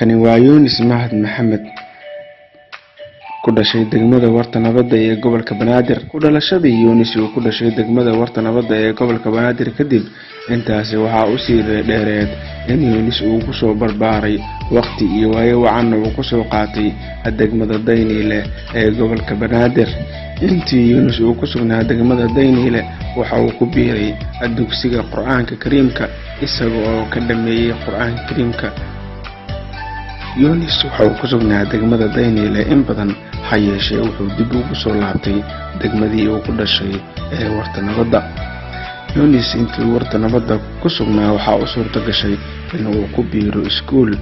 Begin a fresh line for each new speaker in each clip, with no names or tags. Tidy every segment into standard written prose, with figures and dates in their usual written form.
Kani waa Yunis Mahad Maxamed, ku dhashay degmada Warta Nabadda ee gobolka Banaadir. Ku dhalashadii Yunis uu ku dhashay degmada Warta Nabadda ee gobolka Banaadir kadib, intaasi waxaa usii dheereed in Yunis uu kusoo barbaaray waqti iyo waayo wacanna uu kusoo qaatay degmada Dayniile ee gobolka Banaadir. Intii Yunis uu ku sugnaa degmada Dayniile, waxa uu ku biiray dugsiga Qur-aanka Kariimka, isaga oo ka dhameeyey Qur-aanka Kariimka. Yunis waxa uu ku sugnaa degmada Dayniile in badan, ha yeeshee wuxuu dib ugu soo laabtay degmadii uu ku dhashay ee Warta Nabadda. Yunis intii Warta Nabadda ku sugnaa waxaa u suurto gashay in uu ku biiro iskuul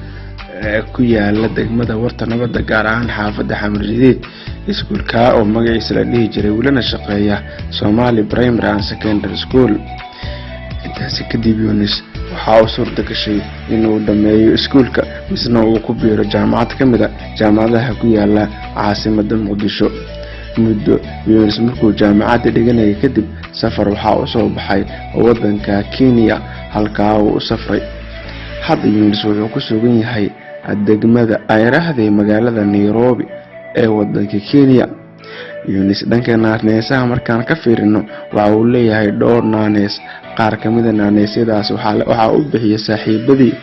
ku yaala degmada Warta Nabadda, gaar ahaan xaafadda Xamar Jadiid, iskuulkaa oo magaciisa la dhihi jiray, welina shaqeeya, Somali Primary and Secondary School. Intaasi kadib Yunis waxaa u suurta gashay inuu dhammeeyo iskuulka, misna uu ku biiro jaamacad ka mid a jaamacadaha ku yaala caasimadda Muqdisho. Muddo Yunis markuu jaamacadda dhiganayay kadib, safar waxaa u soo baxay waddanka Kenya, halkaa uu u safray. Hadda Yunis wuxuu ku sugan yahay degmada ayraahday magaalada Nairobi ee wadanka Kenya. Yunis dhanka naaneesaha markaan ka fiirino, waxa uu leeyahay dhowr naanees. Qaar ka mida naaneesyadaas waxaa u bixiyay saaxiibadii,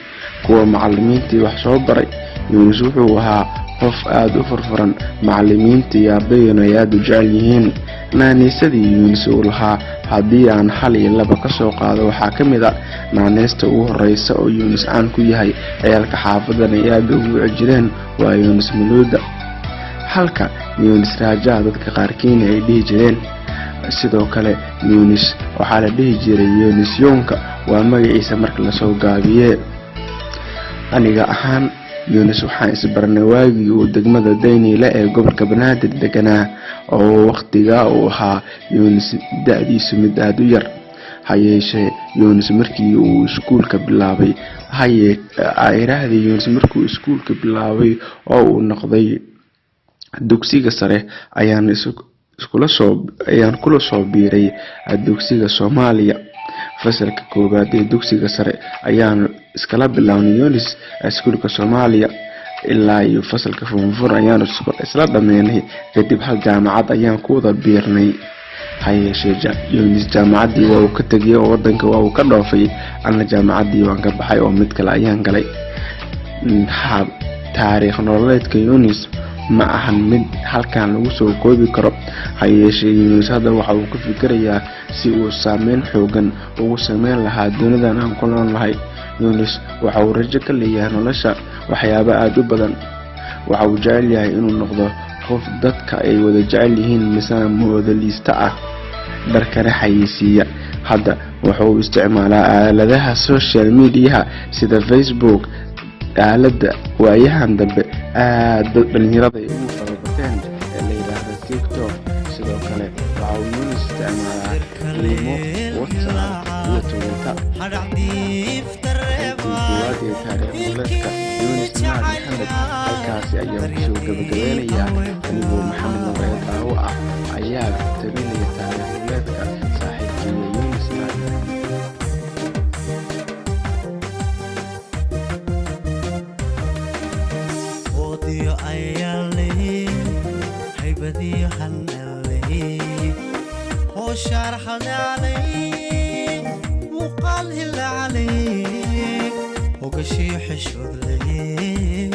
kuwa macalimiintii wax soo baray. Yunis wuxuu ahaa qof aada u furfuran, macalimiinta iyo ardayduna ay aada u jecel yihiin. Naaneysadii Yunis uu lahaa haddii aan hal iyo laba ka soo qaado, waxaa ka mid a naaneesta ugu horeysa oo Yunis caan ku yahay, ciyaalka xaafadan ay aada ugu wici jireen, waa Yunis Maluuda, halka Yunis Raajaha dadka qaarkiina ay dhihi jireen. Sidoo kale Yunis waxaa la dhihi jiray Yunis Yoonka, waa magaciisa marka lasoo gaabiye. Aniga ahaan Yunis waxaan isbarnay waagii uu degmada Dayniile ee gobolka Banaadir deganaa, oo wakhtigaa uu ahaa Yunis da-diisu mid aada u yar. Ha yeeshee Yunis markii uu iskuulka bilaabay, haye Yunis markuu iskuulka bilaabay oo uu noqday dugsiga sare, ayaan iskula soo ayaan kula soo biiray dugsiga Soomaaliya. Fasalka koowaad ee dugsiga sare ayaanu iskala bilownay Yunis iskuulka Soomaaliya, ilaa iyo fasalka form four ayaanu isla dhameynay. Kadib hal jaamacad ayaan ku wada biirnay. Ha yeeshee Yunis jaamacaddii waa uu ka tegay oo wadanka waa uu ka dhoofay, anna jaamacaddii waan ka baxay oo mid kale ayaan galay. Taariikh nololeedka Yunis ma ahan mid halkan lagu soo koobi karo. Ha yeeshee Yunis hadda waxa uu ka fikirayaa si uu saameyn xoogan ugu sameyn lahaa dunidan aan ku noolnahay. Yunis waxa uu rajo ka leeyahay nolosha waxyaabo aada u badan. Waxa uu jecel yahay inuu noqdo qof dadka ay wada jecel yihiin, misena moodaliista ah, dharkana xayeysiiya. Hadda wuxuu isticmaalaa aaladaha social mediaha sida Facebook, aaladda waayahan dambe aad dad dhalinyarada ay ugu farabateen ee la yidhaahda TikTok. Sidoo kale waxa uu Yunis isticmaalaa Imo, WhatsApp iyo Twitter. Qaybtii koowaad ee taariikh nololeedka Yunis Mahad Maxamed halkaasi ayaan kusoo gabagabeynayaa. Anigoo Maxamed Nabareed Daawo ah ayaa tabinaya taariikh nololeedka saaxiibkeeya Yunis Mahad Maxamed.
Oodiyo ayaaley, haybadiyo hanaley, hooshaarxadaaley, muuqaal hilacaley, hogashiyo xishoodley.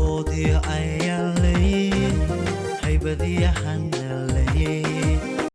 Oodiyo ayaaley, haybadiyo hanaley.